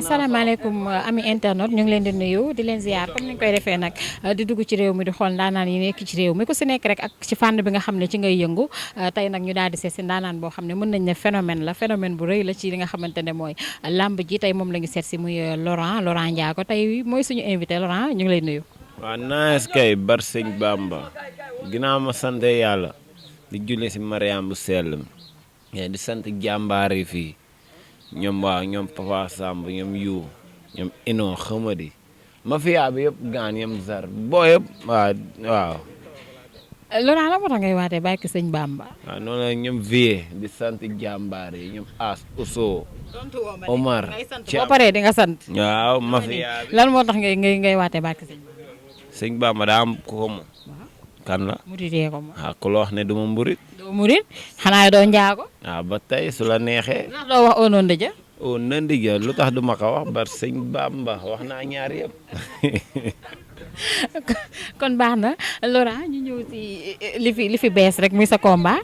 asalaamaaleykum ami internet ñu ngi leen di nuyu di leen ziar comme ni ñu koy defee nag di dugg ci réew mi di xool ndaanaan yi nekk ci réew mi ku si nekk rek ak ci fànn bi nga xam ne ci ngay yëngu tey nag ñu daal di seet si ndaanaan boo xam ne mën nañ ne phénomène bu rëy la ci li nga xamante ne mooy làmb ji tey moom la ñu seet si muy Laurent Ndiago tey mooy suñu invité Laurent ñu ngi lay nuyu. waaw naes kay bar sëñ Bamba ginnaaw ma sant yàlla di julli si Mariam bu sell mi di sant jàmbaar yi fii ñoom ñoom Papa Samb ñoom yu ñoom ino xamadi mafia bi yëpp gaan ñoom zar boo yëpp waaw Laurent la moo tax ngay waatee bàyyi ko sëñ Bamba. waaw noonu la ñoom vie di sant jàmbaar yi ñoom as Ousso Omar boo paree di nga sant. waaw mafia bi lan moo tax ngay waatee bàyyi ko sëñ Bamba. sëñ Bamba daa am ko ko moom kan la muritee ko moom. ku la wax ne duma mburit doo murit xanaa doo njaago. waaw ba tey su la neexee ndax doo wax au nom de Dieu. o nandi ja lu tax duma ko wax bar sëñ Bamba wax naa ñaar yëpp kon baax na Laurent ñu ñëw ci li fi bees rek muy sa combat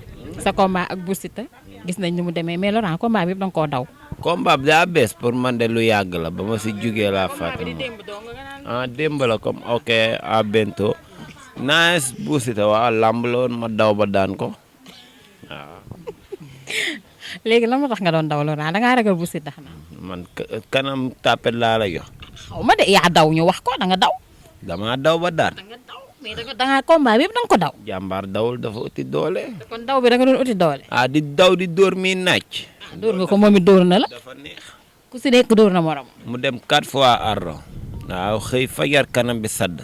ak Bou Siteu gis nañ ni mu demee mais Laurent combat bi yëpp da nga koo daw. combat bi daa bees pour man de lu yàgg la ba ma si jugee laa fàtte démb la comme ok à bientôt nice Bou Siteu waaw làmb la woon ma daw ba daan ko waaw. léegi lan moo tax nga doon daw Laurent da ngaa ragal Bou Siteu xanaa. man kanam tapet laa la jox. xaw ma de yaa daw ñu wax ko da nga daw. damaa daw ba daan. da nga daw mais da nga combat bi yëpp da nga ko daw. jàmbaar dawul dafa uti doole. kon daw bi da nga doon uti doole. di daw di dóor mi naaj. dóor nga ko moom it dóor na la. dafa neex. ku si nekk dóor na morom. mu dem 4 fois ardo waaw xëy fajar kanam bi sadd.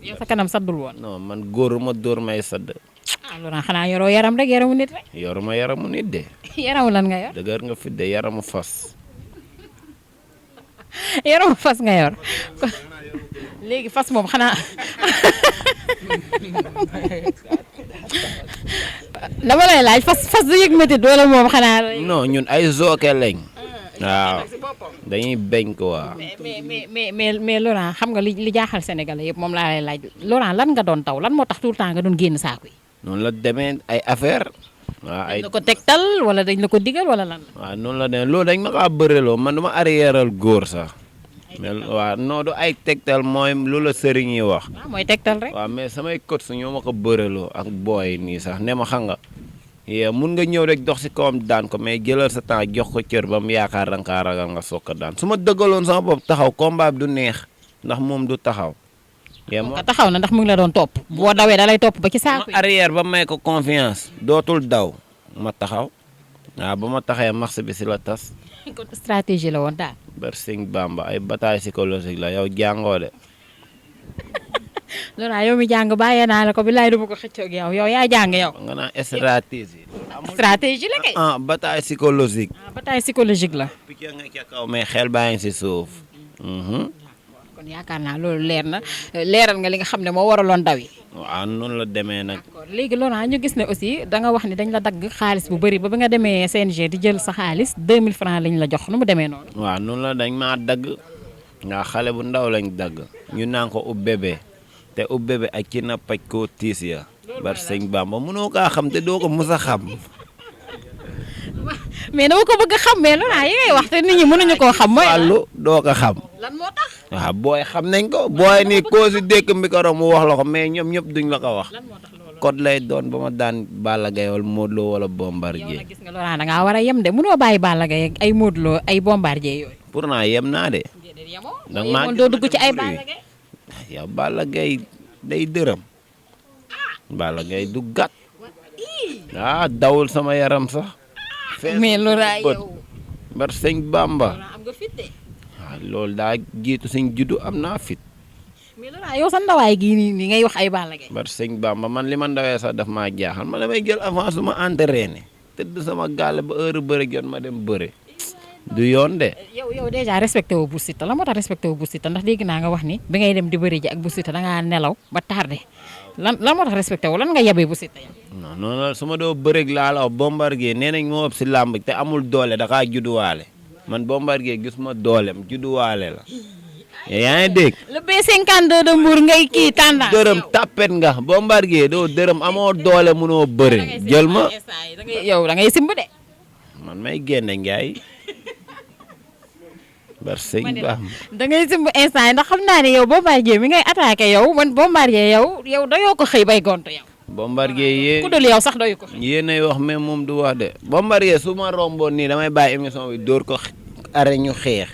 yow sa kanam saddul woon. non man góor ma dóor may sadd. Laurent xanaa yoroo yaram rek yaramu nit rek. yoruma yaramu nit de. yaramu lan nga yor. dëgër nga fi de yaramu fas. yaramu fas nga yor léegi fas moom xanaa dama lay laaj fas du yëg métit wala moom xanaa. non ñun ay zooke lañ. waaw dañuy bañ ko waaw. mais Laurent xam nga li jaaxal Sénégalais yëpp moom laa lay laaj Laurent lan nga doon taw lan moo tax tout le temps nga doon génn saako yi. noonu la demee ay affaire waaw ay dañ la ko tegtal wala dañ la ko digal wala lan. waaw noonu la demee loolu dañ ma kaa bëreloo man dama arrièreal góor sax. mais waaw non du ay tegtal mooy lu la sëriñ yi wax. waaw mooy tegtal rek. waaw mais samay coach ñoo ma ko bëreloo ak booy nii sax ne ma xam nga. mun nga ñëw rek dox si kawam daan ko mais jëlal sa temps jox ko cër ba mu yaakaar da nga kaa ragal nga soog ko daan su ma dëggaloon sama bopp taxaw combat bi du neex ndax moom du taxaw. moom taxaw na ndax mu ngi la doon topp. boo dawee da lay topp ba ci saako yi. arrière ba may ko confiance dootul daw ma taxaw waaw ba ma taxee marché bi si la tas. kon stratégie la woon daal. bar sëñ Bamba ay bataille psychologique la yow jàngoo de. Laurent yow mi jàng bàyyee naa la ko billaay du ma ko xëccoog yow yaa jàng yow. nga naan stratégie. stratégie la kay. bataille psychologique. bataille psychologique la. picc nga ca kaw mais xel baa ngi si suuf. kon yaakaar naa loolu leer na leeral nga li nga xam ne moo waraloon daw yi. waaw noonu la demee nag. d'accord léegi Laurent ñu gis ne aussi da nga wax ni dañ la dagg xaalis bu bëri ba bi nga demee CNG di jël sa xaalis 2000 francs lañ la jox nu mu demee noonu. waaw noonu la dañ maa dagg nga xale bu ndaw lañ dagg ñu naan ko ub bébé te ub bébé ak ci na paj koo tiis ya bar sëñ Bamba mënoo kaa xam te doo ko mës a xam. mais dama ko bëgg a xam mais Laurent yi ngay wax te nit ñi mënuñu koo xam. mooy wàllu doo ko xam. lan moo tax. waaw booy xam nañ ko booy nii koo si dékk micro mu wax la ko mais ñoom ñëpp duñ la ko wax. lan moo tax loolu. code lay doon ba ma daan Balla Gaye wala Modou Lo wala Bombardier. yow nag gis nga Laurent da ngaa war a yem de mënoo bàyyi Balla Gaye ak ay Modou Lo ay Bombardier yooyu. pourtant yem naa de. donc maa doo dugg ci ay Balla Gaye. yow Balla Gaye day dërëm. Balla Gaye du gàtt. dawul sama yaram sax. mais Laurent yow. bar sëñ Bamba. am nga fit de. loolu daa jiitu suñ juddu am naa fit. mais Laurent yow sa ndawaay gii nii ngay wax ay Balla Gaye. bar sëñ Bamba man li ma ndawee sax daf maa jaaxal man damay jël avance ma entraîné tëdd sama gaale ba heure bëre jot ma dem bëre. du yoon de. yow déjà respecté wu Bou Siteu la moo tax respecté wu Bou Siteu ndax dégg naa nga wax ni bi ngay dem di bëri ji ak Bou Siteu da ngaa nelaw ba tardé lan moo tax respecté wu lan nga yabee Bou Siteu yow. non non su ma doo bëreeg laa la wax Bombardier nee nañ moo ëpp si làmb te amul doole da kaa judduwaale man Bombardier gis ma dooleem judduwaale la. yaa ngi dégg. le B52 de Mbour ngay kii tendance. dërëm tapet nga Bombardier doo dërëm amoo doole munoo bëre jël ma. yow da ngay simb de. man may génne ngaay bar sëñ Bamba. da ngay simb instant yi ndax xam naa ne yow Bombardier mi ngay attaqué yow man Bombardier yow dayoo ko xëy bay gontu yow. Bombardier yee ku dul yow sax doyu ko. yéenay wax mais moom du wax de Bombardier su ma romboon nii damay bàyyi émission bi dóor ko are ñu xeex.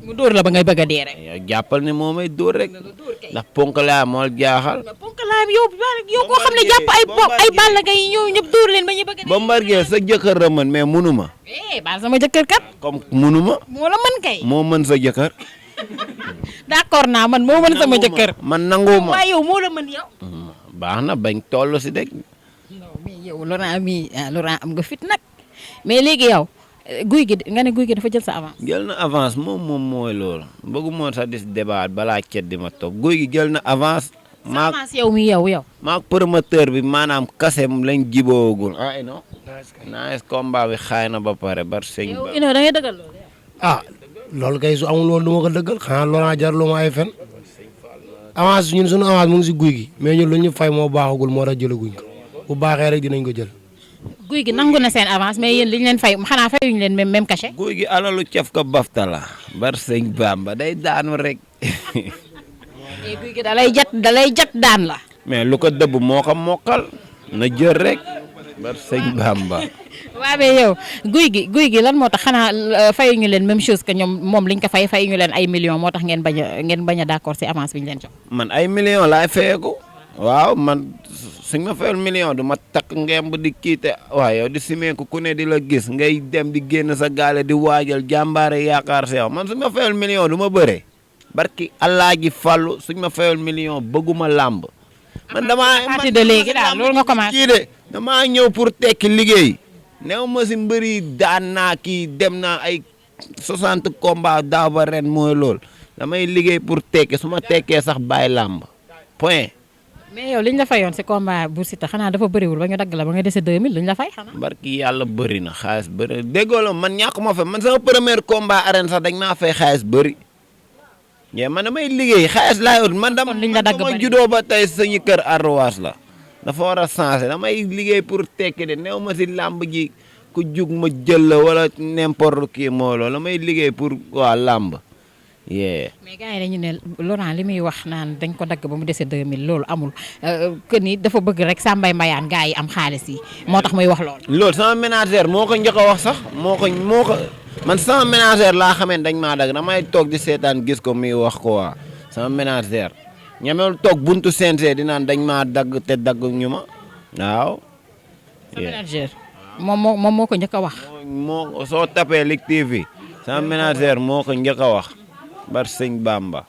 mu dóor la ba ngay bëgg a dee rek. yow jàppal ne moo may dóor rek ndax ponk laa moo jaaxal. ponk laa yow koo xam ne jàpp ay Balla Gaye ñëw ñëpp dóor leen ba ñu bëgg a dee. Bombardier sa jëkkër la mën mais munu ma. baal sama jëkkër kat. comme munu ma. moo la mën kay. moo mën sa jëkkër. d'accord naa man moo mën sama jëkkër. man nangu ma waaye yow moo la mën yow. baax na bañ toll si dëgg. non mais yow Laurent am nga fit nag mais léegi yow guy gi nga ne guy gi dafa jël sa avance. jël na avance moom mooy loolu bëggu moon sax dis débat balaa cet di ma topp guy gi jël na avance. maak avance yow mi yow. maak promoteur bi maanaam kase lañ jiboogul ah non. nice combat bi xaay na ba pare bar sëñ ba. yow da ngay dëggal loolu. loolu kay su amul woon du ma ko dëggal xanaa Laurent jar lu ma ay fen avance ñun suñu avance mu ngi si guy gi mais ñun lu ñu fay moo baaxagul moo tax jëlaguñ ko bu baaxee rek dinañ ko jël. guy gi nangu na seen avance mais yéen li ñu leen fay xanaa fayuñu leen même cachet. guy gi alalu cef ka bafta la bar sëñ Bamba day daanu rek. mais guy gi dalay jat daan la. mais lu ko dëbb moo ko mokkal na jël rek bar sëñ Bamba. waaw mais yow guy gi lan moo tax xanaa fayuñu leen même chose que ñoom moom liñ ko fayuñu leen ay millions moo tax ngeen bañ a d'accord ci avance bi ñu leen jox. man ay millions laay fayeeku waaw man suñ ma fayal million du ma takk ngemb di kiite waaw yow di simeeku ku ne di la gis ngay dem di génn sa gaale di waajal jàmbaare yaakaar si yow man suñ ma fayal million du ma bëre barki allah ji fàllu suñ ma fayal million bëgguma làmb man damaa parti de léegi daal loolu nga commencé kii de damaa ñëw pour tekki liggéey new ma si mbëri daan naa kii dem naa ay 60 combat daaw ba ren mooy lool damay liggéey pour tekki su ma tekkee sax bàyyi làmb point. mais yow liñ la fayoon si combat bu Siteu xanaa dafa bëriwul ba ñu dagg la ba nga dese 2000 liñ la fay xanaa. barki yàlla bëri na xaalis bëri déggoo la man ñàkk ma fa man sama premier combat arène sax dañ maa fay xaalis bëri. mais man damay liggéey xaalis laay ut man dama judoo ba tey sañu kër arrowaas la dafa war a changé damay liggéey pour tekki de néew ma si làmb ji ku jug ma jël la wala n'importe qui moo loolu damay liggéey pour waa làmb. mais gars yi dañu ne Laurent li muy wax naan dañ ko dagg ba mu dese 2000 loolu amul que ni dafa bëgg rek sàmbay mbayaan gars yi am xaalis yi moo tax muy wax loolu. loolu sama ménagère moo ko njëkk a wax sax moo ko man sama ménagère laa xamee dañ maa dagg damay toog di seetaan gis ko muy wax ko waa sama ménagère ñamewul toog buntu CNG di naan dañ maa dagg te dagg ñu ma waaw. sa ménagère moom moo ko njëkk a wax. moo soo tapee Ligue TV sama ménagère moo ko njëkk a wax. bar sëñ Bamba.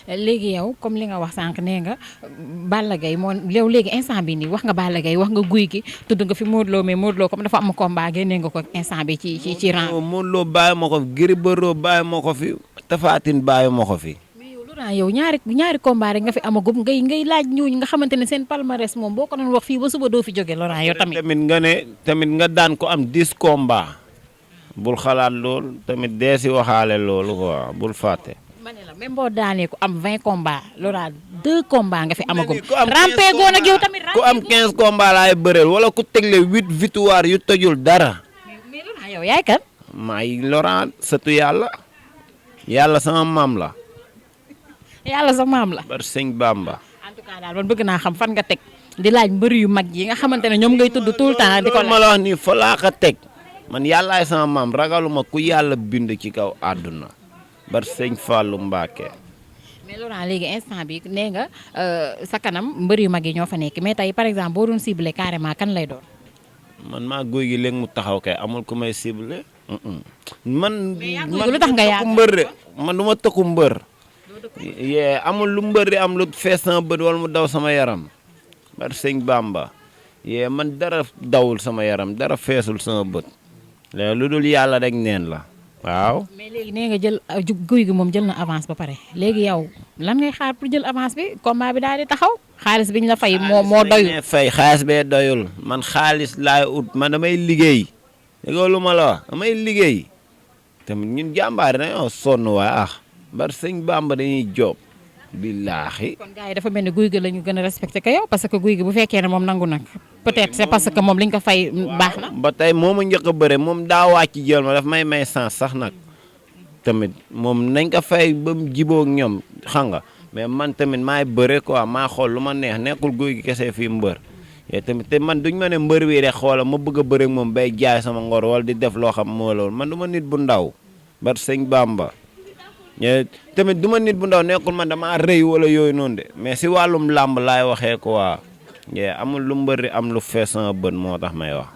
léegi yow comme li nga wax sànq nee nga Balla Gaye moo yow léegi instant bi nii wax nga Balla Gaye wax nga guy gi tudd nga fi Modou Lo mais Modou Lo comme dafa am combat génnee nga ko instant bi ci rang. Modou Lo bàyyi ma ko fi Gris Bordeaux bàyyi ma ko fi Tapha Tine bàyyi ma ko fi. mais yow Laurent yow ñaari combat rek nga fi amagum ngay laaj ñooñu nga xamante ne seen palmarès moom boo ko doon wax fii ba suba doo fi jóge Laurent yow tamit. tamit nga daan ko am 10 combat bul xalaat loolu tamit dee si waxaale loolu quoi bul fàtte. ma ne la même boo daanee ku am 20 combats Laurent 2 combats nga fi amagum. rampé goo nag yow tamit ku am 15 combats laay bëreel wala ku tegle 8 victoire yu tojul dara. mais Laurent yow yaay kan. maay Laurent sëtu yàlla sama maam la. yàlla sa maam la. bar sëñ Bamba. en tout cas daal man bëgg naa xam fan nga teg di laaj mbër yu mag yi nga xamante ne ñoom ngay tudd tout le temps. di ko ma la wax nii fa laa ko teg man yàllaay sama maam ragaluma ku yàlla bind ci kaw àdduna. bar sëñ Fallou Mbacké. mais Laurent léegi instant bi nee nga sa kanam mbër yu mag yi ñoo fa nekk mais tey par exemple boo doon ciblé carrément kan lay doon. man maa guy gi léegi mu taxaw kay amul ku may ciblé. man lu tax nga yaakaar mbër de man du ma tëkku mbër. amul lu mbër di am lu fees sama bët wala mu daw sama yaram. bar sëñ Bamba. man dara dawul sama yaram dara feesul sama bët. léegi lu dul yàlla rek neen la. waaw. mais léegi nee nga jël guy gi moom jël na avance ba pare léegi yow lan ngay xaar pour jël avance bi combat bi daal di taxaw xaalis biñ la fay moo doyul. xaalis bee doyul man xaalis laay ut man damay liggéey déggoo lu ma la wax damay liggéey tamit ñun jàmbaari dañoo sonn waaye bar sëñ Bamba dañuy joob billaahi. kon gars yi dafa mel ni guy gi la ñu gën a respecté que yow parce que guy gi bu fekkee ne moom nangu nag peut-être c'est parce que moom liñ ko fay baax na. ba tey moo ma njëkk a bëre moom daa wàcc jël ma daf may sens sax nag tamit moom nañ ko fay ba mu jiboo ak ñoom xam nga mais man tamit maay bëre quoi maa xool lu ma neex nekkul guy gi kese fii mbër yee tamit te man duñ ma ne mbër wi rek xoola ma bëgg a bëre ak moom bay jaay sama ngor wala di def loo xam moo loolu man du ma nit bu ndaw bar sëñ Bamba tamit du ma nit bu ndaw nekkul man damaa rëy wala yooyu noonu de mais si wàllum làmb laay waxee quoi amul lu mbëri am lu fees sama bët moo tax may wax.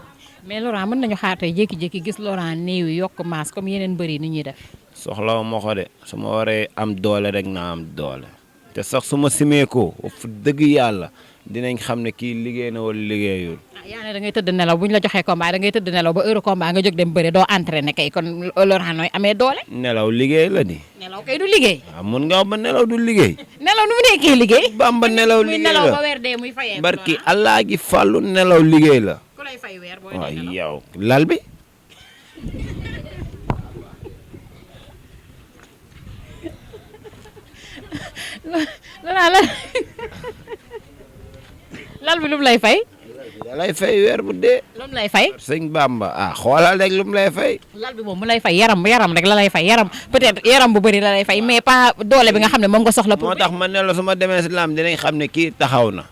mais Laurent mën nañu xaar tey jékki-jékki gis Laurent néew yokk maas comme yeneen bëri ni ñuy def. soxla ma ko de su ma waree am doole rek naa am doole te sax su ma simee ko fu dëgg yàlla dinañ xam ne kii liggéey na wala liggéeyul. yaa ne da ngay tëdd nelaw bu ñu la joxee combat da ngay tëdd nelaw ba heure combat nga jóg dem bëre doo entraîné kay kon Laurent nooy amee doole. nelaw liggéey la di. nelaw kay du liggéey. waaw mun nga ba nelaw du liggéey. nelaw nu mu nekkee liggéey. Bamba nelaw liggéey la muy nelaw ba weer dee muy fayee. barki Allah gi fàllu nelaw liggéey la. ku lay fay weer booy waaw yow lal bi. lal bi lu mu lay fay. da lay fay weer bu dee. lu mu lay fay. sëñ Bamba xoolal rek lu mu lay fay. lal bi moom mu lay fay yaram rek la lay fay yaram peut-être yaram bu bëri la lay fay mais pas doole bi nga xam ne moom nga soxla. moo tax man ne la su ma demee si lam dinañ xam ne kii taxaw na.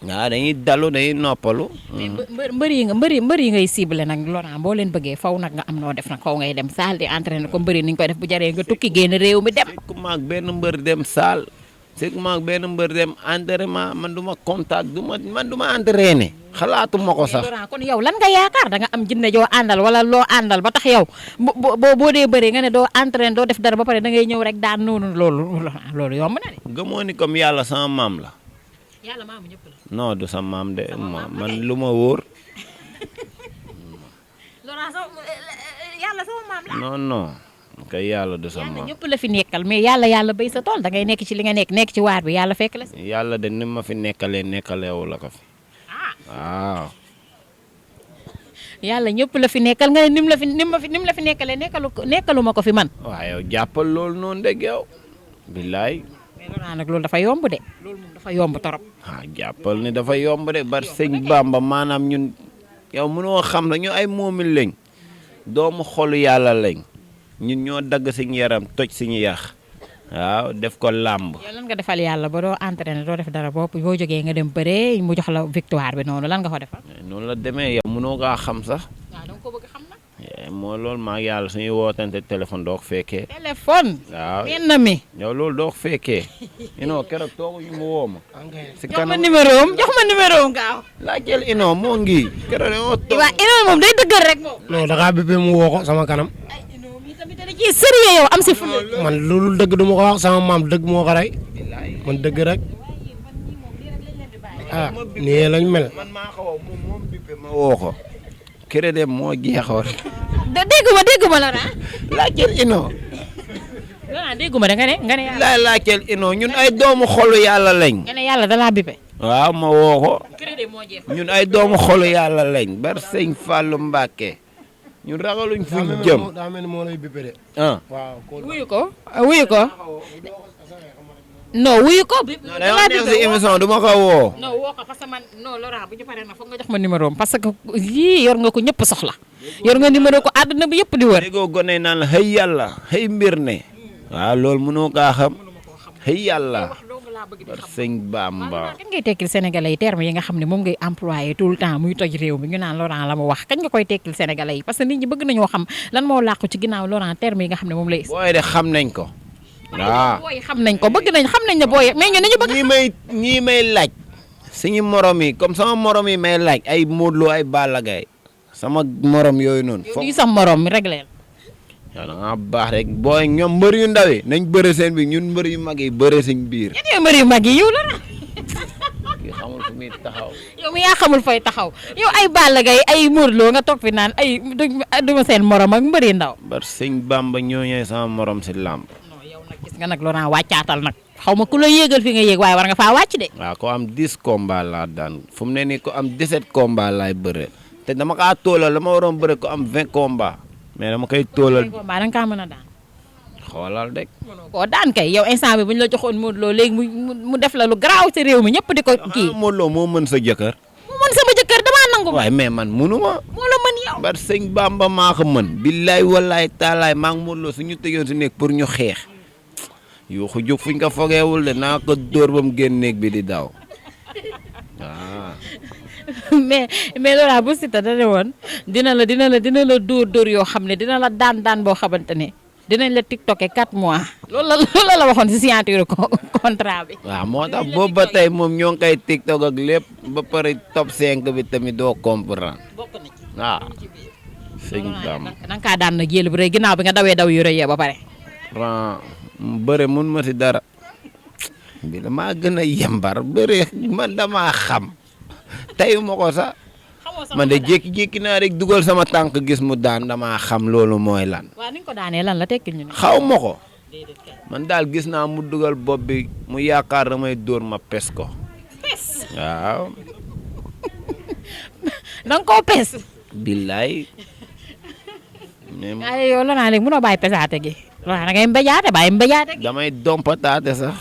waaw dañuy dalu dañuy noppalu. mais mbër yi ngay ciblé nag Laurent boo leen bëggee faw nag nga am noo def nag faw ngay dem saal di entraîné ko mbëri ni ñu koy def bu jaree nga tukki génn réew mi dem. ku maag benn mbër dem saal c'est que maag benn mbër dem entraînement man du ma contact man du ma entraîné xalaatuma ko sax. Laurent kon yow lan nga yaakaar da nga am jinne joo àndal wala loo àndal ba tax yow boo dee bëree nga ne doo entraîné doo def dara ba pare da ngay ñëw rek daan noonu loolu yomb na de. gëmoo ni comme yàlla sama maam la. yàlla maamu ñëpp la. non du sa maam de man lu ma wóor. Laurent yàlla sama maam la. non kay yàlla du sa yàlla maam. ñëpp la fi nekkal mais yàlla béy sa tool da ngay nekk ci li nga nekk ci waar bi yàlla fekk la si. yàlla de ni ma fi nekkaleewu la ko fi. waaw. yàlla ñëpp la fi nekkal nga ne nim la fi nekkalee nekkalu ma ko fi man. waaw yow jàppal loolu noonu de yow. billaay. mais Laurent nag loolu dafa yomb de. loolu moom dafa yomb torop. jàppal ni dafa yomb de bar sëñ Bamba maanaam ñun yow mënoo xam ne ñu ay moomin lañ doomu xolu yàlla lañ ñun ñoo dagg suñu yaram toj suñu yax waaw def ko làmb. yow lan nga defal yàlla ba doo entraîné doo def dara boo jógee nga dem bëree mu jox la victoire bi noonu lan nga ko defal. noonu la demee yow mënoo kaa xam sax. waaw danga ko bëgg xam nag. moo loolu maa yàlla suñuy wootante téléphone doo ko fekkee. téléphone. waaw benn mi. yow loolu doo ko fekkee. ino keroog toogu ñu mu woo ma. si jox ma numéro am gaaw. laajteel ino moo ngi. keroog dañoo toog. waaw ino moom day dëggal rek moom. non da ngaa béppee mu woo ko sama kanam. ay ino mi tamit da ciy sérieux yow am si fu. man loolu dëgg du ma ko wax sama maam dëgg moo ko rey man dëgg rek nii lañ mel. man maa ko woo moom bippe ma woo ko. crédit moo jeexoon. dégguma Laurent. laajteel ino. Laurent dégguma da nga ne yàlla. laajteel ino ñun ay doomu xolu yàlla lañ. nga ne yàlla da laa bippe. waaw ma woo ko. crédit moo jeex. ñun ay doomu xolu yàlla lañ bar sëñ Fallou Mbacke ñun ragaluñ fuñ jëm. daa mel ni moo lay béppé de. waaw. wuyu ko. non wuyu ko. non dañoo nekk si émission du ma ko woo. non woo ko parce que man non Laurent bu ñu paree nag foog nga jox ma numéro am parce que yii yor nga ko ñëpp soxla yor nga numéro ko àdduna bi yëpp di wër. déggoo gone yi naan la xëy yàlla xëy mbir ne. waaw loolu mënoo kaa xam xëy yàlla. bar sëñ Bamba. kañ ngay tekkil sénégalais yi terme yi nga xam ne moom ngay employé tout le temps muy toj réew mi ñu naan Laurent la mu wax kañ nga koy tekkil sénégalais yi parce que nit ñi bëgg nañoo xam lan moo làqu ci ginnaaw Laurent terme yi nga xam ne moom lay. booy de xam nañ ko. waaw booy xam nañ ko bëgg nañ xam nañ ne booy mais ñu nañu bëgg. ñii may laaj. suñu morom yi comme sama morom yi may laaj ay Modou Lo ay Balla Gaye sama morom yooyu noonu. yow di sam morom mi réglé. yow da ngaa baax rek booy ñoom mbër yu ndaw yi nañ bëre seen biir ñun mbër yu mag yi bëre seen biir. ñenn yooyu mbër yu mag yi yow la. kii xamul fu muy taxaw. yow mi yaa xamul fooy taxaw yow ay Balla Gaye ay Modou Lo nga toog fi naan ay duma seen morom ak mbër yu ndaw. bar sëñ Bamba ñooñee sama morom si làmb. non yow nag gis nga nag Laurent wàccaatal nag xaw ma ku la yéegal fi nga yéeg waaye war nga faa wàcc de. waaw ko am 10 combats laa daan fu mu ne nii ko am 17 combats laay bëre te dama kaa toolal dama waroon bëre ko am 20 combats mais dama koy toolal. da nga kaa mën a daan. xoolal rek. mënoo koo daan kay yow instant bi bu ñu la joxoon Modou Lo léegi mu def la lu garaaw ci réew mi ñëpp di ko kii. Modou Lo moo mën sa jëkkër. mu mën sama jëkkër damaa nangu. waaye mais man munu ma. moo la mën bar sëñ Bamba maa ko mën billaay wallaay taalaay maa ngi Modou Lo suñu tëjoon si nekk pour ñu xeex yuuxu jóg fuñ ko fogeewul de naa ko dóor ba mu génn néeg bi di daw waaw. mais Laurent bu Siteu da ne woon dina la dóor yoo xam ne dina la daan boo xamante ne dinañ la tiktoké 4 mois. loolu la waxoon si signature contrat bi. waaw moo tax boobu ba tey moom ñoo ngi koy tiktok ak lépp ba pare top 5 bi tamit doo comprendre waaw. sëñ Bamba da nga kaa daan nag yéen bu rëy ginnaaw bi nga dawee daw yu rëy ba pare. bëre mun ma si dara bi damaa gën a yembar bëre man damaa xam teyu ma ko sax man de jékki-jékki naa rek dugal sama tànk gis mu daan damaa xam loolu mooy lan. waaw ni nga ko daanee lan la tekkil ñu ne. xaw ma ko man daal gis naa mu dugal bopp bi mu yaakaar damay dóor ma pes ko. pes waaw. da nga koo pes. billaay. ay yow la naa léegi mënoo bàyyi pesaate gi. waaw da ngay mbéjaate bàyyi mbéjaate gi. damay dompataate sax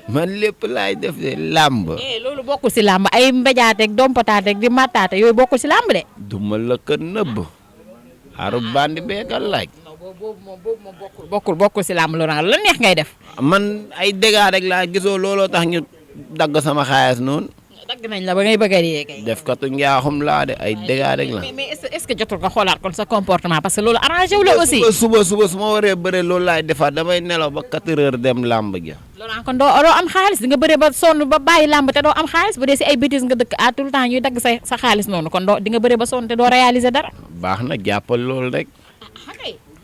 man lépp laay def de làmb. loolu bokkul si làmb ay mbéjaateeg dompataateeg di mattaate yooyu bokkul si làmb de. du ma la ko nëbb. aru bandi beekal laaj. non boobu moom bokkul si làmb Laurent la neex ngay def. man ay dégâts rek laa gisoo looloo tax ñu dagg sama xaalis noonu. dagg nañ la ba ngay bëgg a dee kay. def katu njaaxum laa de ay dégâts rek la. mais est-ce que jotul nga xoolaat kon sa comportement parce que loolu arrangé wu la aussi. suba su ma waree bëre loolu laay defaat damay nelaw ba 4 heures dem làmb ja. Laurent kon doo am xaalis di nga bëree ba sonn ba bàyyi làmb te doo am xaalis bu dee si ay bêtises nga dëkk à tout le temps ñuy dagg sa xaalis noonu kon di nga bëree ba sonn te doo réaliser dara. baax na jàppal loolu rek.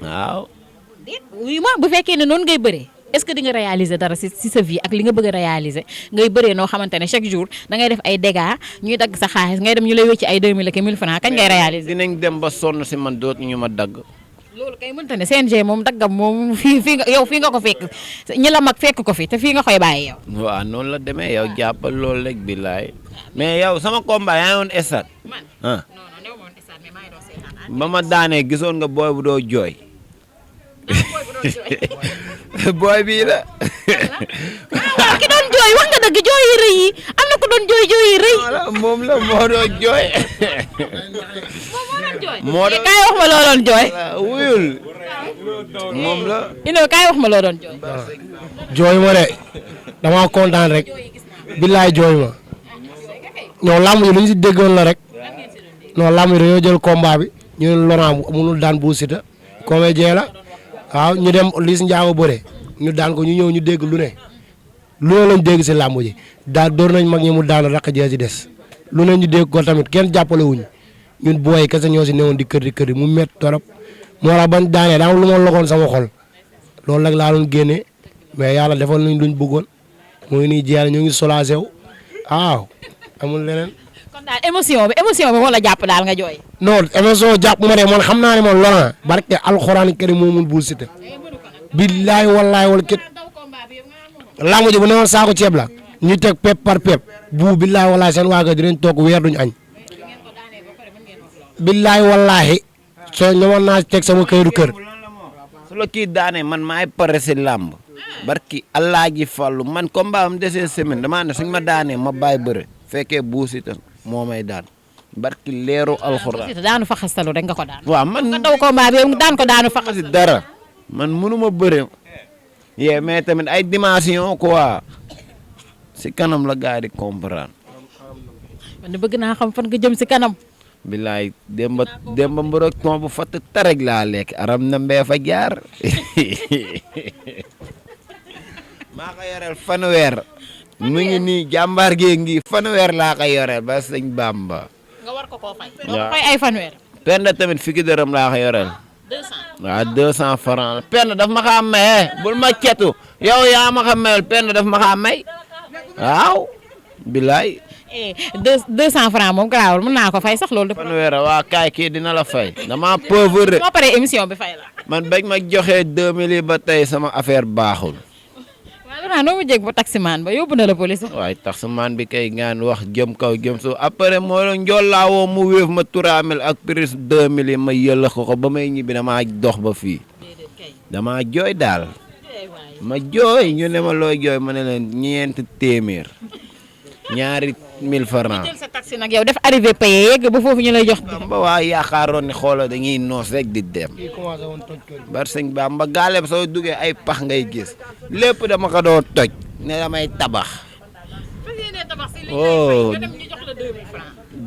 waaw. déet wuyu ma bu fekkee ne noonu ngay bëree est-ce que di nga réaliser dara si sa vie ak li nga bëgg a réaliser ngay bëree noo xamante ne chaque jour da ngay def ay dégâts ñuy dagg sa xaalis ngay dem ñu lay wécc ay 2000 ak 1000 francs kañ ngay réaliser. dinañ dem ba sonn si man dootu ñu ma dagg. loolu kay mënta ne CNG moom daggam moom fii nga ko fekk ñi la mag fekk ko fi te fii nga koy bàyyi yow. waaw noonu la demee yow jàppal loolu rek billaay mais yow sama combat yaa ngi woon stade. man ah non néew ma woon stade mais maa ngi doon seetaan. ba ma daanee gisoon nga booy bu doo jooy. booy bii la. waaw ki doon jooy wax nga dëgg jooy yi rëy yi am na ko doon jooy yi rëy. moom la moo doon jooy. moo doon kaay wax ma loo doon jooy. wuyul. moom la. kaay wax ma loo doon jooy. jooy ma de damaa kontaan rek billaay jooy ma ñoo làmb yi lu ñu si déggoon la rek non làmb yi dañoo jël combat bi ñu ne Laurent mënul daan Bou Siteu comédien la waaw ñu dem Liss Ndiago bëre ñu daan ko ñu ñëw ñu dégg lu ne lañ dégg si làmb ji daal door nañ mag ñi mu daan raq jee si des lu ne ñu dégg ko tamit kenn jàppale wuñ ñun booy kese ñoo si newoon di kër mu métti torop moo tax bañ daanee daa am lu ma loxoon sama xol loolu rek laa doon génnee mais yàlla defal nañ luñ bëggoon mu ngi nii jeex ñu ngi soulagé wu waaw amul leneen. kon daal émotion bi moo la jàpp daal nga jooy. non émotion jàpp ma de man xam naa ne man Laurent barke alxuraan kër moo mun Bou Siteu billaay wallaay wala kët làmb ji bu newoon saako ceeb la ñu teg pep par pep bu billaay wallaay seen waa kër dinañ toog weer duñ añ billaay wallaay soo ñëwoon naa teg sama këru kër. su la kii daanee man maay pare si làmb barki Alaaji Fallu man combat am desee semaine damaa ne suñ ma daanee ma bàyyi bëre fekkee Bou Siteu moo may daan barki leeru alxuraan. daanu fa xastalu rek nga ko daan. waaw man nga daw combat bi daan ko daanu fa si dara man mënuma bëre yee mais tamit ay dimension quoi si kanam la gars yi di comprendre. man bëgg naa xam fan nga jëm si kanam. bilaay demba mbërëg ton bu fatt tareg laa lekk aram na mbee fa jaar maa ko yoreel fanweer mu ngi nii jàmbaar gee ngi fanweer laa ko yoreel ba sëñ Bamba. nga war ko koo fay. doo fay ay fanweer. Penda tamit fukki dërëm laa ko yoreel. 200 waaw 200 francs Penda daf ma xaa maye bul ma cetu yow yaa ma xa mayel Penda daf ma xaa may waaw bilaay. 200 francs moom garaawul mën naa ko fay sax loolu. fanweer waa kaay kii dina la fay. dama pauvre. moo paree émission bi fay la. man bañ ma joxee 2000 yi ba tey sama affaire baaxul. waaw Laurent noo mu jég ba taximaan ba yóbbu na la police. waaye taximaan bi kay ngaan wax jëm kaw jëm suuf après moo la njollaawoo mu wéef ma 3000 ak prise 2000 yi ma yëlla ko ba may ñibbi damaa dox ba fii. damaa jooy daal. ma jooy ñu ne ma looy jooy ma ne leen 4 téeméer. ñaari 1000 francs. jël sa taxi nag yow def arrivé payé yegg ba foofu ñu lay jox. ba waa yaakaaroon ni xoolal dañuy noos rek di dem. kii commencé woon toj kër gi. bar sëñ Bamba gaale soo duggee ay pax ngay gis lépp dama ko doo toj ne damay tabax. oh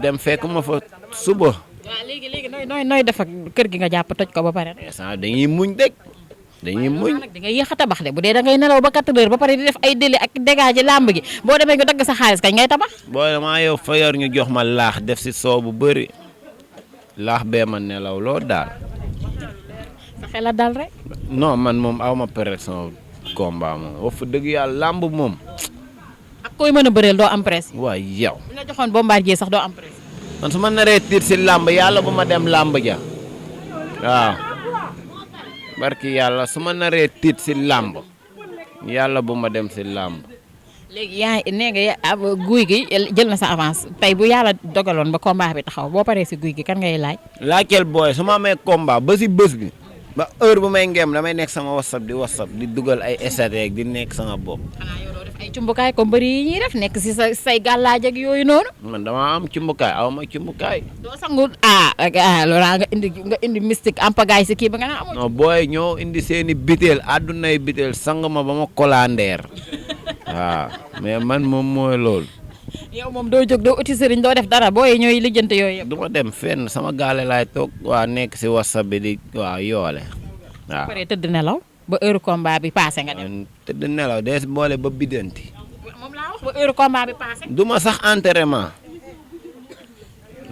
dem fekk ma fa suba. waaw léegi nooy def ak kër gi nga jàpp toj ko ba pare. instant dañuy muñ rek dañuy muñ. nag di nga yéex a tabax de bu dee da ngay nelaw ba 4 heures ba pare di def ay délai ak dégâts ci làmb gi boo demee nga dagg sa xaalis kañ ngay tabax. booy damaa yow fa yor ñu jox ma laax def si soow bu bëri laax bee ma nelaw loo daal. sa xel a dal rek. non man moom aw ma pression combat moom wax fa dëgg yàlla làmb moom. ak koy mën a bëreel doo am presse. waay yow. bu la joxoon bombardier sax doo am presse. man su ma naree tiit si làmb yàlla bu ma dem làmb ja waaw barki yàlla su ma naree tiit si làmb yàlla bu ma dem si làmb. léegi yaa nee nga guy gi jël na sa avance tey bu yàlla dogaloon ba combat bi taxaw boo paree si guy gi kan ngay laaj. laajteel booy su ma amee combat ba si bés bi ba heure bu may ngem damay nekk sama whatsapp di dugal ay SRT di nekk sama bopp. xanaa yow doo def ay cumbukaay comme bëri yi ñuy def nekk si say gàllaaj ak yooyu noonu. man dama am cumbukaay aw ma cumbukaay. doo sangu loolaa nga indi mystique ampagaay si kii ba nga naa amul. non booy ñoo indi seeni biteel àddunay biteel sang ma ba ma kolandeer waaw mais man moom mooy loolu. yow moom doo jóg doo uti sëriñ doo def dara booy ñooy lijjante yooyu yëpp. du ma dem fenn sama gaale laay toog waa nekk si whatsapp bi di waa yoole waaw. pare tëdd nelaw ba heure combat bi passé nga dem. man tëdd nelaw dee si boole ba biddanti. moom laa wax ba heure combat bi passé. du ma sax entraînement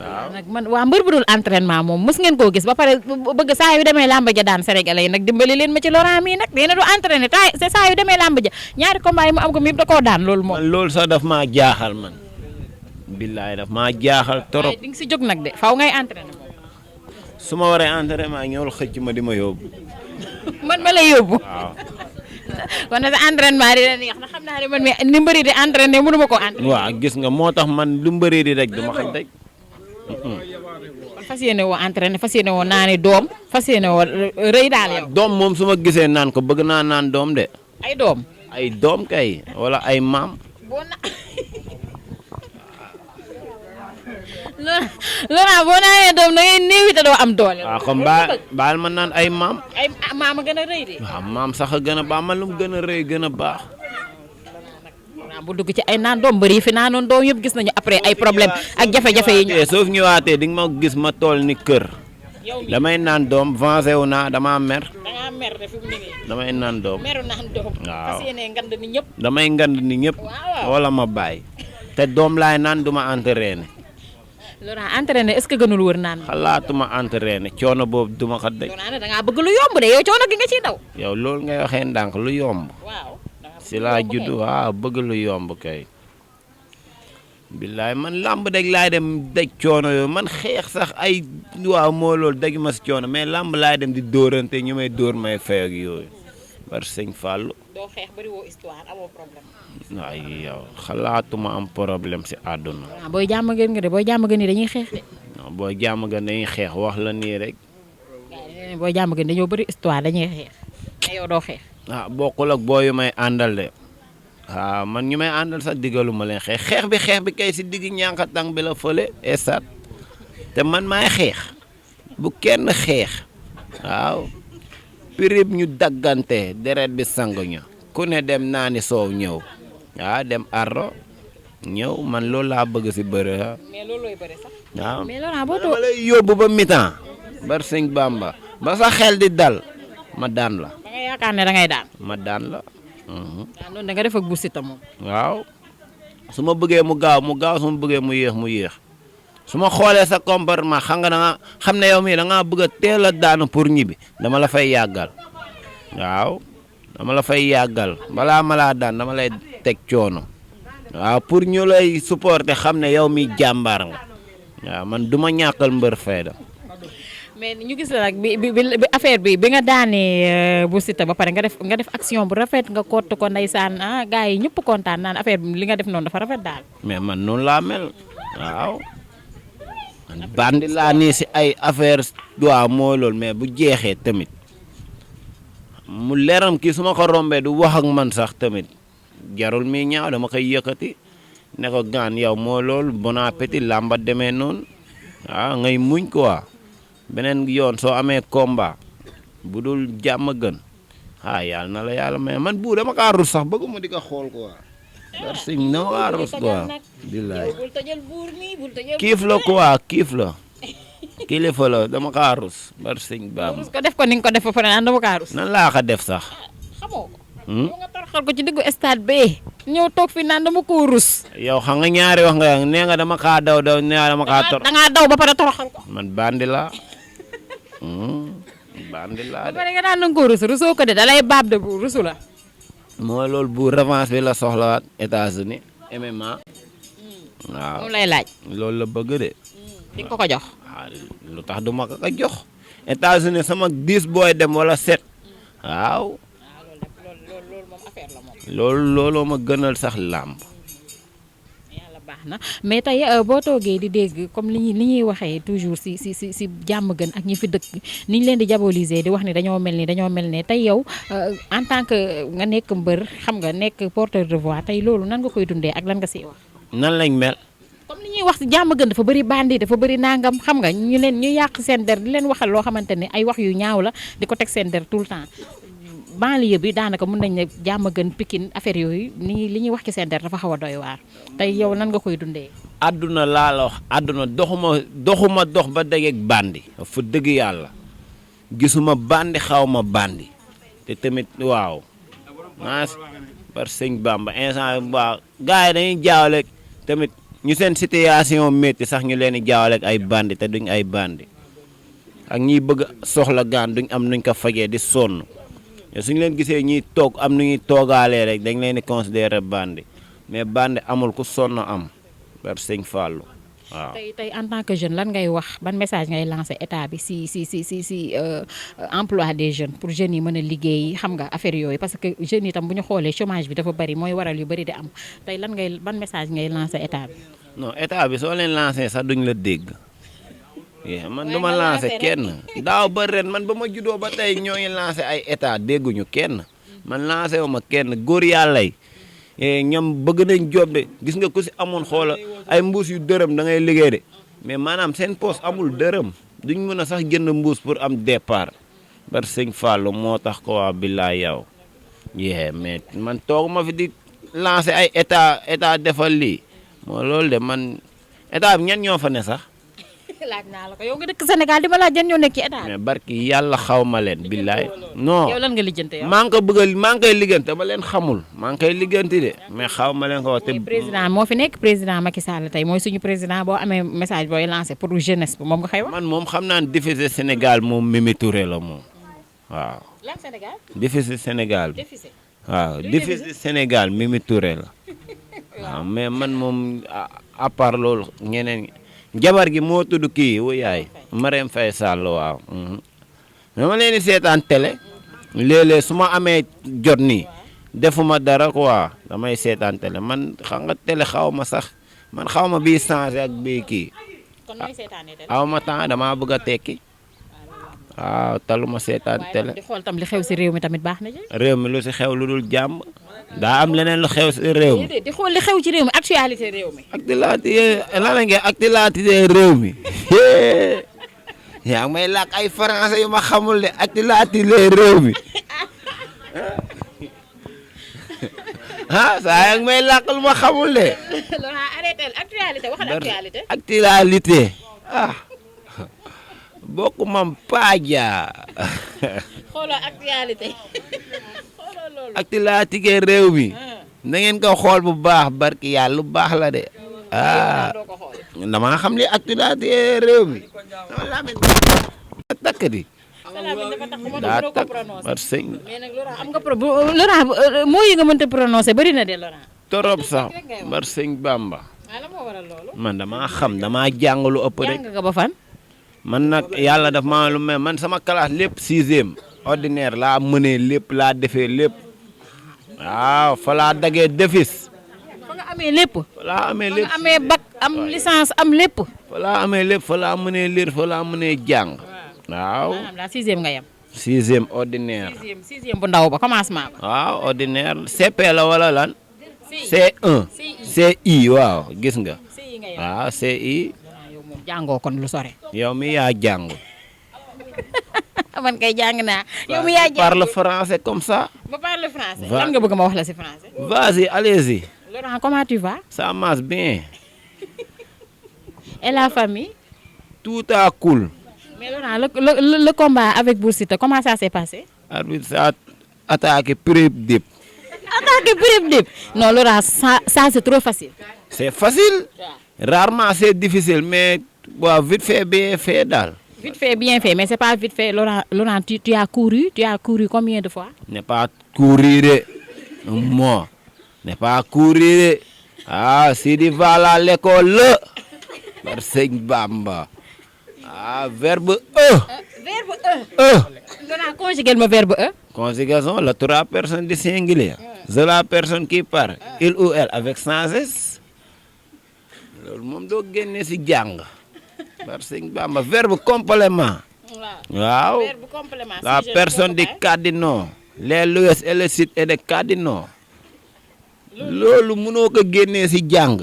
waaw. nag man waa mbër bu dul entraînement moom mës ngeen koo gis ba pare bëgg saa yu demee làmb ja daan Sénégalais yi nag dimbali leen ma ci Laurent mii nag nee na du entraîné c'est saa yu demee làmb ja ñaari combat yi mu am ko mi da koo daan loolu moom. man loolu sax daf maa jaaxal man. billaay daf maa jaaxal torop. di nga si jóg nag de faw ngay entraîné moom. su ma waree entraînement ñëwul xëcc ma di ma yóbbu. man ma lay yóbbu. waaw. kon nag sa entraînement dina neex na xam naa ne man mi ni mbëri di entraîné mënu ma koo entraîné. waaw gis nga moo tax man lu mbëri di rek du ma xëj rek. kon fas yéene woo entraîné fas yéene woo naani doom fas yéene woo rëy daal yow. doom moom su ma gisee naan ko bëgg naa naan doom de. ay doom. ay doom kay wala ay maam. boo na Laurent boo naanee doom da ngay néewi te doo am doole. waaw comme baal ma naan ay maam. ay maam a gën a rëy de. waaw maam sax a gën a baax man lu mu gën a rëy gën a baax. bu dugg ci ay naan doom bëri fi naanoon doom yëpp gis nañu après ay problème ak jafe-jafe yi ñu. soo fi ñëwaatee di nga ma gis ma tool ni kër. damay naan doom vengé wu naa damaa mer. dangaa mer de fi mu ne nii. damay naan doom. meru naan doom. waaw fas yéene ngand ni ñëpp. damay ngand ni ñëpp. wala ma bàyyi. te doom laay naan du ma entraîné. Laurent entraîné est-ce que gënul wër naan. xalaatuma entraîné coono boobu du ma ko daj. Laurent da ngaa bëgg lu yomb de yow coono gi nga ciy daw. yow loolu ngay waxee ndànk lu yomb. waaw. si laa judd waaw bëgg lu yomb kay. billaay man làmb daj laay dem daj coono yooyu man xeex sax ay waaw moo loolu daj ma si coono mais làmb laay dem di dóorante ñu may dóor may fay ak yooyu bar sëñ Fallou. doo xeex bari woo histoire amoo problème. waaye yow xalaatuma am problème si àdduna. waaw booy jàmm gën nga de booy jàmm gën ni dañuy xeex de. non booy jàmm ga dañuy xeex wax la nii rek. booy jàmm gën dañoo bëri histoire dañuy xeex mais yow doo xeex. ah bokkul ak booy yu may àndal de waaw man ñu may àndal sax diggalu ma leen xeex bi kay si digg ñànkatang bi la fële estat te man maay xeex bu kenn xeex waaw pirib ñu daggante deret bi sanguñu ku ne dem naani soow ñëw waaw dem arro ñëw man loolu laa bëgg si bëre ha mais loolu looy bëre sax. waaw mais Laurent boo dama lay yóbbu ba mi-temps bar sëñ Bamba ba sa xel di dal ma daan la. da nga yaakaar ne da ngay daan. ma daan la. waaw noonu da nga def ak bu Siteu moom. waaw su ma bëggee mu gaaw su ma bëggee mu yéex su ma xoolee sa comportement xam nga da nga xam ne yow mii da ngaa bëgg a teel a daanu pour ñibbi dama la fay yàggal waaw dama la fay yàggal balaa ma laa daan dama lay teg coono waaw pour ñu lay supporter xam ne yow mi jàmbaar nga waaw man du ma ñàkkal mbër fayda. mais ñu gis la nag bi affaire bi nga daanee bu Siteu ba pare nga def action bu rafet nga kott ko ndeysaan gars yi ñëpp kontaan naan affaire bi li nga def noonu dafa rafet daal. mais man noonu laa mel waaw man bandi laa nii si ay affaire waaw mooy loolu mais bu jeexee tamit mu leeram kii su ma ko rombee du wax ak man sax tamit jarul mi ñaaw dama koy yëkkati ne ko gaan yow moo loolu bon appétit làmba demee noonu ngay muñ quoi beneen yoon soo amee combat bu dul jàmm gën yàlla na la yàlla may man bu dama kaa rus sax bëgguma di ko xool quoi merci na kaa rus quoi billaay kiif la quoi kiif la kilifa la dama kaa rus merci baam ko def ko ni nga ko def ba pare naan dama kaa rus nan laa ko def sax xamoo ko yow nga toroxal ko ci diggu stade bi ñëw toog fi naan dama ko rus yow xam nga ñaari wax nga nee nga dama kaa daw nee nga dama kaa da ngaa daw ba pare toroxal ko man bandi laa bandi laa ba pare nga naan danga ko rus rusoo ko de dalay baab de bu rusu la moo loolu bu revanche bi la soxlawaat États-Unis MMA waaw moom lay laaj loolu la bëgg de di nga ko jox lu tax du ma ko jox États-Unis sama 10 booy dem wala 7 waaw loolu moom affaire la moom looloo ma gënal sax làmb yàlla baax na mais tey boo toogee di dégg comme li ñuy waxee toujours si jàmm gën ak ñi fi dëkk ni ñu leen di diaboliser di wax ni dañoo mel ne tey yow en tant que nga nekk mbër xam nga nekk porteur de voix tey loolu nan nga koy dundee ak lan nga siy wax nan lañ mel comme li ñuy wax si jàmm gën dafa bëri bandi dafa bëri nangam xam nga ñu yàq seen der di leen waxal loo xamante ne ay wax yu ñaaw la di ko teg seen der tout le temps banlieue bi daanaka mun nañ ne jàmm gën Pikine affaire yooyu li ñuy wax ci seen der dafa xaw a doy waar tey yow nan nga koy dundee. àdduna laa la wax àdduna doxuma dox ba dajeeg bandi fa dëgg yàlla gisuma bandi xaw ma bandi te tamit waaw par sëñ Bamba instant waaw gars yi dañuy jaawale tamit ñu seen situation métti sax ñu leen di jaawale ak ay bandi te duñ ay bandi ak ñiy bëgg soxla gaan duñ am nuñ ko fajee di sonn suñu leen gisee ñiy toog am nu ñuy toogaalee rek dañ leen di considérer bandi mais bandi amul ku sonn am par sëñ Fallou waaw. tey en tant que jeune lan ngay wax ban message ngay lancer état bi si emploi des jeunes pour jeunes yi mën a liggéey xam nga affaire yooyu parce que jeunes yi tam bu ñu xoolee chômage bi dafa bari mooy waral yu bari di am tey ban message ngay lancer état bi. non état bi soo leen lancé sax duñ la dégg man du ma lancé kenn daaw ba ren man ba ma juddoo ba tey ñoo ngi lancé ay état dégguñu kenn man lancé wu ma kenn góor yàlla yi ñoom bëgg nañ job de gis nga ku si amoon xoola ay mbuus yu dërëm da ngay liggéey de mais maanaam seen poste amul dërëm duñ mën a sax jënd mbuus pour am départ bar sëñ Fallou moo tax ko waa billaay yow mais man toog ma fi di lancé ay état defal lii moo loolu de man état bi ñan ñoo fa ne sax. laaj naa la ko yow nga dëkk Sénégal di ma laaj ñan ñoo nekk ci état bi. mais barki yàlla xaw ma leen billaay non yow lan nga lijjante yow. maa ngi ko bëgg maa ngi koy liggante ba leen xamul maa ngi koy ligganti de mais xaw ma leen ko wax te président moo fi nekk président Macky Sall tey mooy suñu président boo amee message booy lancé pour jeunesse bi moom nga xëy wax. man moom xam naa ne déficit Sénégal moom Mimi Touré la moom waaw. lan Sénégal. déficit Sénégal bi waaw déficit Sénégal Mimi Touré la waaw mais man moom à part loolu ñeneen jabar gi moo tudd kii wu yaay Marème Faye Sall waaw. dama leen di seetaan télé léeg-léeg su ma amee jot nii defuma dara quoi damay seetaan télé man xam nga télé xaw ma sax man xaw ma bii changé ak bii kii. kon nooy seetaanee télé. aw ma temps damaa bëgg a tekki waaw taluma seetaan télé. di xool tam li xew si réew mi tamit baax na ci. réew mi lu si xew lu dul jàmm daa am leneen lu xew si réew mi. di xool li xew ci réew mi actualité réew mi. actualité réew mi yaa ngi may làkk ay français yu ma xamul de actualité réew mi saa yaa ngi may làkk lu ma xamul de. Laurent arrêté actualité waxal actualité. actualité bokk mam paaja. xooloo actualité. xooloo loolu. actualité réew mi. na ngeen ko xool bu baax barki yàlla lu baax la de. damaa xam li actualité réew mi. takk di. daa takk par sëñ. mais nag Laurent am nga Laurent moo yi nga mënta prononcé bari na de Laurent. torop sax par sëñ Bamba. la moo waral loolu. man damaa xam damaa jàng lu ëpp rek. jàng nga ba fan. man nag yàlla daf maa lu mel man sama classe lépp 6e ordinaire laa mënee lépp laa defee lépp waaw fa laa dagee defis. fa nga amee lépp. fa laa amee lépp fa nga amee bac am licence am lépp. fa laa amee lépp fa laa mënee lire fa laa mënee jàng. waaw maanaam daal 6e nga yem. 6e ordinaire. 6e bu ndaw ba commencement ba. waaw ordinaire CP la wala lan. C1 CI waaw gis nga CI nga yow. waaw CI yow moom jàngoo kon lu sore. yow mi yaa jàng man kay jàng naa. yow mi yaa jàng parle français comme ça ba parle français. Va- lan nga bëgg ma wax la si français. vas-y allez-y Laurent comment tu vas. ça marche bien et la famille. tout à cool mais Laurent le combat avec Bou Siteu comment ça s'est passé. arbitre sa attaqué prip dip attaque prime dip. non Laurent ça c'est trop facile. c'est facile rarement c'est difficile mais waaw vite fait bien fait daal vite fait bien fait mais c'est pas vite fait Laurent tu as couru combien de fois. n'est pas courir moi n'est pas courir ah Sidi va à l'école par Sëñ Bamba ah verbe verbe e Laurent conjuguer ma verbe e. conjugaison la trois personnes du singulier c'est la personne qui parle il ou elle avec sans s loolu moom doo génne si jàng par Sëñ Bamba verbe complément waaw verbe complément. la personne du cardinaux les loues et les sites et les cardinaux loolu mënoo ko génnee si jàng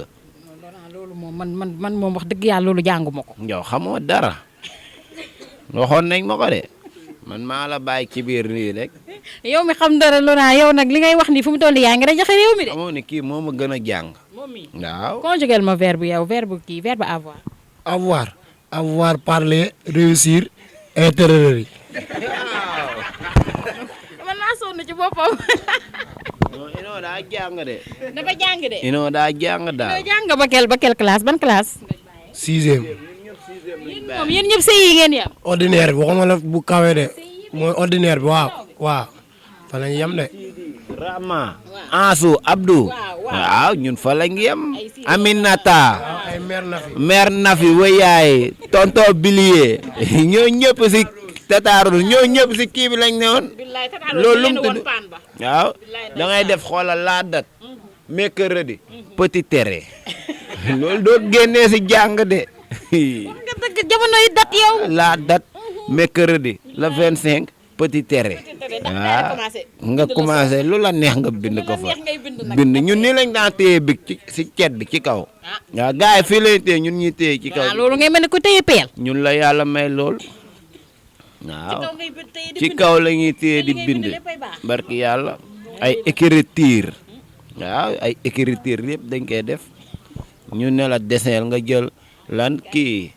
Laurent loolu moom man moom wax dëgg yàlla loolu jànguma ko. yow xamoo dara waxoon nañ ma ko de man maa la bàyyi ci biir nii rek yow mi xam dara Laurent yow nag li ngay wax ni fu mu toll yaa ngi rajaxe réew mi de. xamoo ne kii moo ma gën a jàng moom mi waaw conjuguer ma verbe yow verbe avoir. avoir parler réussir et terreur. man maa sonn ci boppam. non inoo daa jàng de dafa jàng de. inoo daa jàng daal yow jàng ba quelle classe ban classe. 6e moom yéen ñëpp sëy yi ngeen yam. ordinaire bi waxuma la bu kawe de mooy ordinaire bi waaw fa lañ yem de. Rama Ansu Abdou waaw ñun fa lañ yem Aminata ay mer na fi. mère Nafi wayaay tonto Bilier ñoo ñëpp si tataarul ñoo ñëpp si kii bi lañ ne woon loolu lu mu tudd waaw da ngay def xoolal la date mercredi petit terrain loolu doo génnee si jàng de nga dëgg jamono yi dat yow. la date mercredi le 25 petit terrain waaw nga commencé lu la neex nga bind ko fa bind ñun nii lañ daan téye bi ci si cet bi ci kaw waaw gars yi fii lañ téye ñun ñuy téye ci kaw loolu ngay mel ne ko téye peel. ñun la yàlla may lool waaw ci kaw la ñuy téye di bind barki yàlla ay écriture waaw ay écriture yëpp dañ koy def ñu ne la dessin nga jël lan kii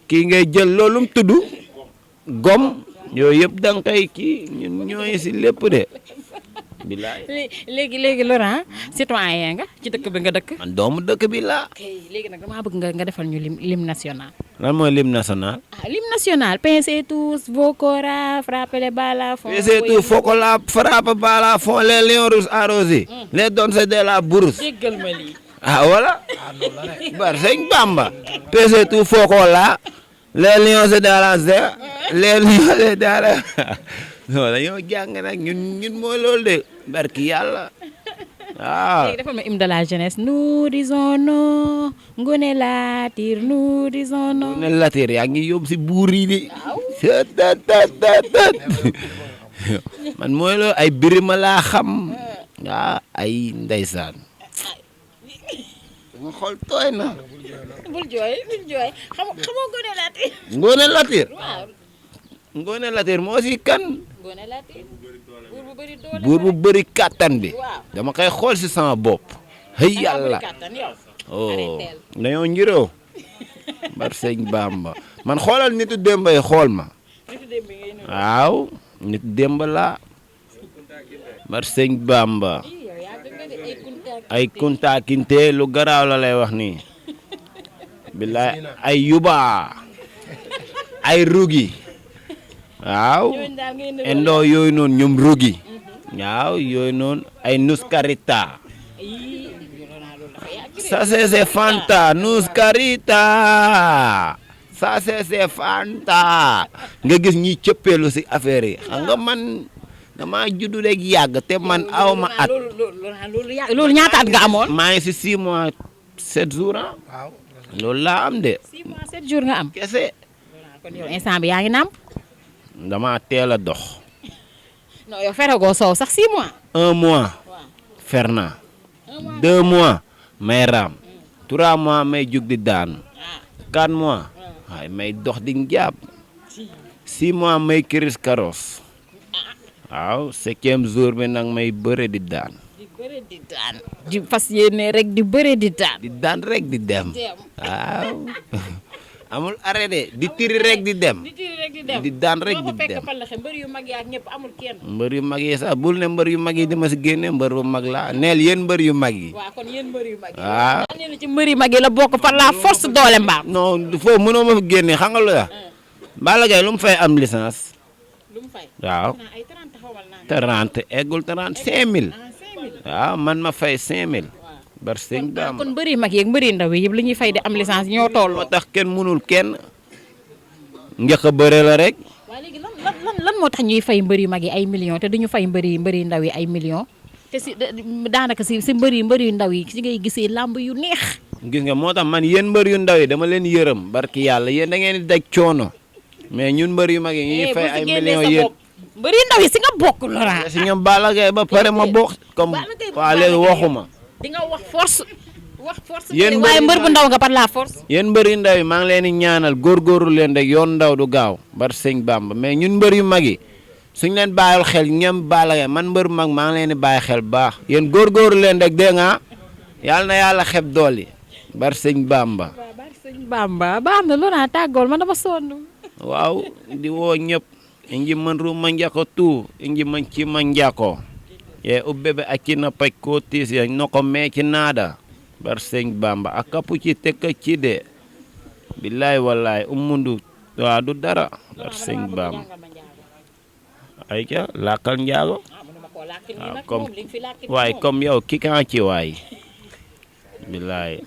ngay jël loolum tudd gom yooyu yëpp da nga koy kii ñun ñooy si lépp de bilaay léegi Laurent citoyen nga ci dëkk bi nga dëkk. man doomu dëkk bi laa léegi nag damaa bëgg nga defal ñu lim national. lan mooy lim national lim national pincez tous vos cora frappez les balafons. c'est tout faut la frappe bala font les lions rouges arrosés les donnes de la bourse déggal ma lii. ah voilà bar Sëñ Bamba c'est tout faut la les lions de la terre les lions de la non dañoo jàng nag ñun mooy loolu de barki yàlla waaw léegi defal ma hymne de la jeunesse nous disons non Ngoné Latyr nous disons non. ne latir yaa ngi yóbbu si buur yi de man mooy loolu ay birima laa xam waaw ay ndeysaan nga xool tooy na bul jooy xamoo Ngoné Latyr. Ngoné Latyr waaw Ngoné Latyr moo si kan Ngoné Latyr buur bu bëri doole. buur bu bëri kàttan bi waaw dama koy xool si sama bopp xëy yàlla oh dañoo njiroo bar Sëñ Bamba man xoolal nitu démb yi xool ma waaw nitu démb laa bar Sëñ Bamba ay kunta kinte lu garaaw la lay wax nii billaay ay yuba ay rugi waaw endo yooyu noonu ñoom rugi waaw yooyu noonu ay nuskarita ça c'est Fanta nuskarita ça c'est Fanta nga gis ñi cëppeelu si affaire yi xam nga man dama juddu rek yàgg te man aw ma at loolu ñaata at nga amoon. maa ngi si 6 mois 7 jours ah loolu laa am de 6 mois 7 jours nga am. kese kon yow instant bi yaa ngi nàmp. dama teel a dox non yow feragoo soow sax 6 mois. 1 mois waaw fer naa 1 2 mois may raam 3 mois may jug di daanu 4 mois waaye may dox di njàpp 6 mois may kiris karos waaw 7e jour bi nag may bëre di daan. di fas yéene rek di bëre di daan. di daan rek di dem waaw amul arrêté di tiri rek di dem. di daan rek di dem. mbër yu mag yi ak ñëpp amul kenn. mbër yu mag yi sax bul ne mbër yu mag yi dama si génne mbër bu mag la neel yéen mbër yu mag yi. waaw kon yéen mbër yu mag yi. waaw nee na ci mbër yu mag yi la bokk par la force doole mbaam. non foofu mënoo ma fa génne xam nga lu la. Balla Gaye lu mu fay am licence. lu mu fay. waaw ay 30 xawal naa. 30 eggul 30 5000. waaw man ma fay 5000. bar sëñ Bamba kon mbër yu mag yi ak mbër yu ndaw yi yëpp li ñuy fay di am licence ñoo toll. moo tax kenn mënul kenn njëkk a bëre la rek. waaye léegi lan moo tax ñuy fay mbër yu mag yi ay millions te duñu fay mbër yu ndaw yi ay millions te si daanaka si mbër yu ndaw yi si ngay gisee làmb yu neex. gis nga moo tax man yéen mbër yu ndaw yi dama leen yërëm barki yàlla yéen da ngeen di daj coono mais ñun mbër yu mag yi ñuy fay ay millions yéen. mbër yu ndaw yi si nga bokk Laurent. si ñoom Balla Gaye ba pare ma bokk comme waa léegi waxuma. di nga wax force. yéen waaye mbër bu ndaw nga par la force. yéen mbër yu ndaw yi maa ngi leen di ñaanal góorgóorlu leen rek yoon ndaw du gaaw bar sëñ Bamba mais ñun mbër yu mag yi suñ leen bàyyil xel ñoom Balla Gaye man mbër bu mag maa ngi leen di bàyyi xel baax yéen góorgóorlu leen rek dégg nga yàlla na yàlla xeb dool yi bar sëñ Bamba. waaw bar sëñ Bamba baax na Laurent tàggool man dama sonn. waaw di woo ñëpp inji man ru ma njako tu inji man ci ma njako ye ubbebe accina paj ko tiis ya noko meeki naada bar sëñ Bamba a kapu ci tekka ci de billaay wallaay umundu waa du dara bar sëñ Bamba ay ca lakkal njaago waaw comme waay comme yow ki kan ci waay billaay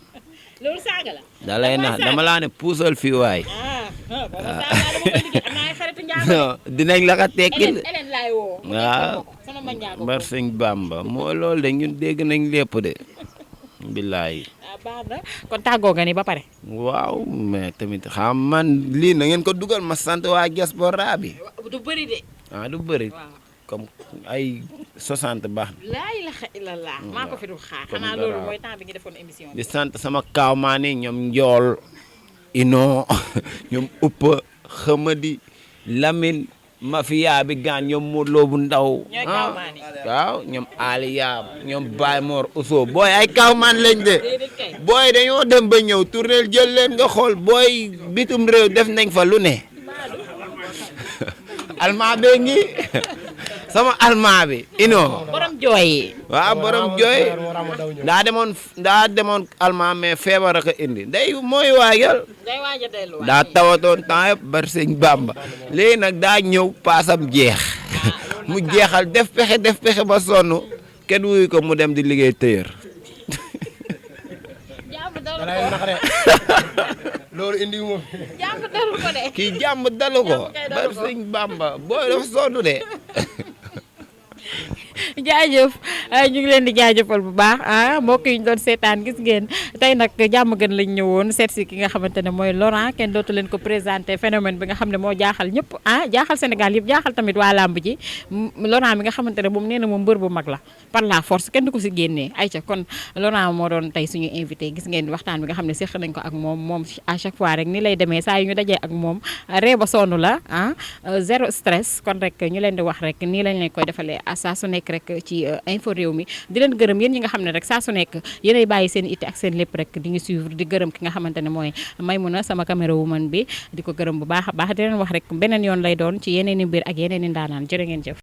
loolu saaga la dalay nax dama laa ne puusal fii waay dinañ la ko tekkil waaw bar sëñ Bamba moo loolu de ñun dégg nañ lépp de billaay baax na kon tàggoo nga ni ba pare waaw mais tamit xam man lii na ngeen ko dugal ma sant waa diaspora bi du bëri de du bëri comme ay 60 baax na laa ilaaha illallah maa ko fi du xaar xanaa loolu mooy temps bi ñu defoon émission di sant sama kaawmaani ñoom njool ino ñoom uppa xamadi Lamine mafia bi gaan ñoom Modou Lo bu ndaw waaw ñoom Aliya ñoom Baye Mor Ousso booy ay kaawmaan lañ de booy dañoo dem ba ñëw tournel jël leen nga xool booy bitum réew def nañ fa lu ne almaa bee ngi sama almaa bi ino borom jooy waaw borom jooy daa demoon almaa mais feebar a ko indi day mooy waajal daa tawatoon temps yëpp bar sëñ Bamba léegi nag daa ñëw paasam jeex mu jeexal def pexe ba sonn kenn wuyu ko mu dem di liggéey tëyër loolu indi wu ma jàmm dalu ko de kii jàmm dalu ko bar sëñ Bamba booy dafa sonn de jaajëf ñu ngi leen di jaajëfal bu baax mbokk yi ñu doon seetaan gis ngeen tey nag jàmm gën lañ ñëwoon seet si ki nga xamante ne mooy Laurent kenn dootu leen ko présenté phénomène bi nga xam ne moo jaaxal ñëpp jaaxal Sénégal yëpp jaaxal tamit waa làmb ji Laurent bi nga xamante ne moom nee na moom mbër bu mag la par la force kenn du ko si génnee ayca kon Laurent moo doon tey suñu invité gis ngeen waxtaan bi nga xam ne séq nañ ko ak moom à chaque fois rek ni lay demee saa yu ñu dajee ak moom ree ba sonn la zéro stress kon rek ñu leen di wax rek nii lañ leen koy defalee saa su nekk rek ci info réew mi di leen gërëm yéen ñi nga xam ne rek saa su nekk yéenay bàyyi seen itte ak seen lépp rek di ñu suivre di gërëm ki nga xamante ne mooy Maymuna sama caméra woman bi di ko gërëm bu baax a baax di leen wax rek beneen yoon lay doon ci yeneen i mbir ak yeneen i ndaanaan jërë ngeen jëf